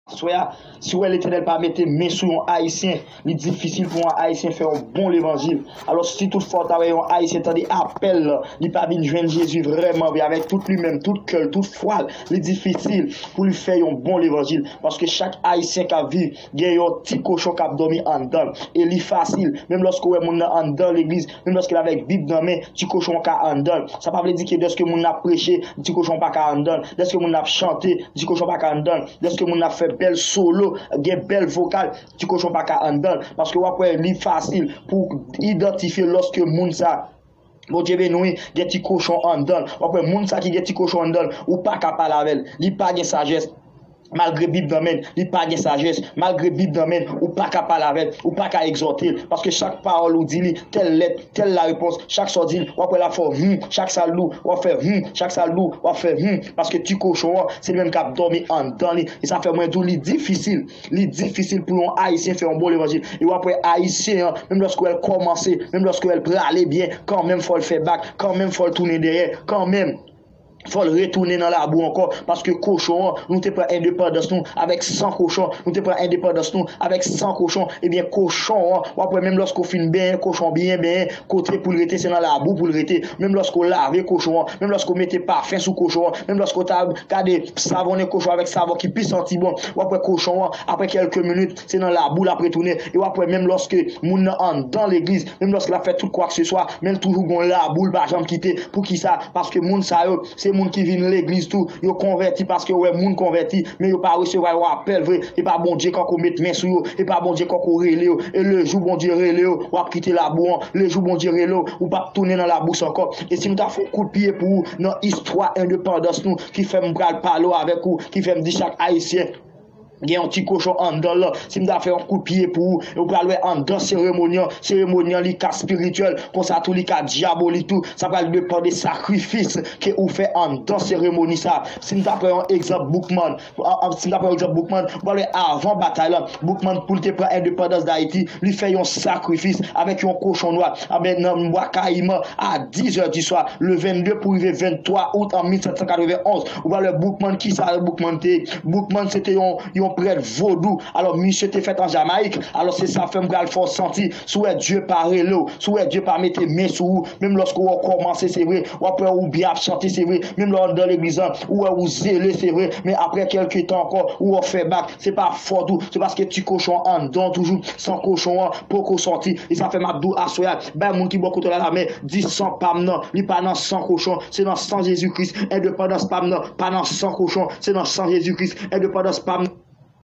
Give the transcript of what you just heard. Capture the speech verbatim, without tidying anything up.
Aswè a, si w wè Letènèl pa mete men sou yon Ayisyen, li difisil pou yon Ayisyen fè yon bon levanjil. Alò, si toutfwa w ta wè yon Ayisyen tande apèl lan, li pa vin jwenn Jezi vrèman vre avèk tout li menm, tout kè l, tout fwa l, li difisil pou li fè yon bon levanjil. Paske chak Ayisyen k ap viv, gen yon ti kochon k ap dòmi anndan l. E li fasil, menm lòske w wè moun nan anndan legliz, menm lòske l avèk Bib nan men, ti kochon an ka anndan l. Sa pa vle di ke dèske moun nan ap preche, ti kochon pa ka anndan l. Dèske moun nan ap chante, ti kochon pa ka anndan l. Dèske moun nan ap fè bèl solo, gen bèl vokal, ti kochon pa ka anndan l. Paske w ap wè li fasil pou idantifye lòske moun sa, Bondye beni w, gen ti kochon anndan l. W ap wè moun sa ki gen ti kochon anndan l, ou pa ka pale avè l. Li pa gen sajès. Malgre Bib nan men l, li pa gen sajès. Malgre Bib nan men l, ou pa ka pale avè l, ou pa ka egzòte l. Paske chak pawòl ou di li, tèl lèt, tèl larepons, chak sa w di l, w ap wè l ap fè w hum, chak sa l di w, w ap fè hum, chak sa l di w, w ap fè hum. Paske ti kochon an, se li menm k ap dòmi anndan li. E sa fè mwen di w li difisil. Li difisil pou yon Ayisyen fè yon bon levanjil. E w ap wè Ayisyen an, menm lòske w wè l kòmanse, menm lòske w wè l prale byen, kanmenm fò l fè bak, kanmenm fò l tounen dèyè, kanmenm. Fò l retounen nan labou ankò, paske kochon an, nou te pran endepandans nou avèk san kochon, nou te pran endepandans nou avèk san kochon, ebyen kochon an, w ap wè menm lòske w fin benyen kochon byen benyen, kote pou l rete, se nan labou pou l rete, menm lòske w lave kochon an, menm lòske w mete pafen sou kochon an, menm lòske w ta gade savonnen kochon avèk savon ki pi santi bon, w ap wè kochon an, apre kèlke minit, se nan labou l ap retounen, e w ap wè menm lòske moun nan anndan legliz, menm lòske l ap fè tout kwakseswa, men l toujou gon labou l pa janm kite, poukisa? Paske moun sa yo, se moun ki vin legliz tou, yo konvèti paske yo wè moun konvèti, men yo pa resevwa yon apèl vre. E pa Bondye kankou met men sou yo, e pa Bondye kankou rele yo. E lejou Bondye rele yo, w ap kite labou an. Lejou Bondye rele w, ou p ap tounen nan labous ankò. E si nou ta fè yon kout pye pou ou nan istwa endepandans nou, ki fè m pral pale w avèk ou, ki fè m di chak Ayisyen, gen yon ti kochon anndan l. Si m ta fè yon kout pye pou ou, ou pral wè anndan seremoni an, seremoni an li ka espirityèl, konsa tou li ka dyabolik tou. Sa pral depann de sakrifis ke ou fè anndan seremoni sa. Si m ta pran yon egzanp Boukman, an- an- si m ta pran yon egzanp Boukman, ou pral wè avan batay la, Boukman pou l te pran endepandans Dayiti, li fè yon sakrifis avèk yon kochon nwa. Anben, nan Bwa Kayiman, a diz è di swa, le vennde pou rive venntwa out an mil sèt san katrevenn onz. Ou pral wè Boukman, kisa Boukman te ye? Boukman se te yon, yon prèt vodou. Alò, misye te fèt an Jamayik. Alò, se sa fè m pral fè w santi, si w wè Dye pa rele w, si w wè Dye pa mete men sou ou, menm lòske w kòmanse, se vre, w ap wè ou byen ap chante, se vre, menm lè w anndan legliz lan, ou wè ou zele, se vre, men apre kèlke tan ankò, ou wè w fè bak, se pa fòt ou, se paske ti kochon an anndan w toujou, san kochon an poko sòti. E sa fè m ap di w aswè a, bay moun ki bò kote w la lamen, di san pa m nan, li pa nan san kochon, se nan san Jezi Kris. Endepandans pa m nan, pa nan san kochon, se nan san Jezi Kris. Endepandans pa m nan.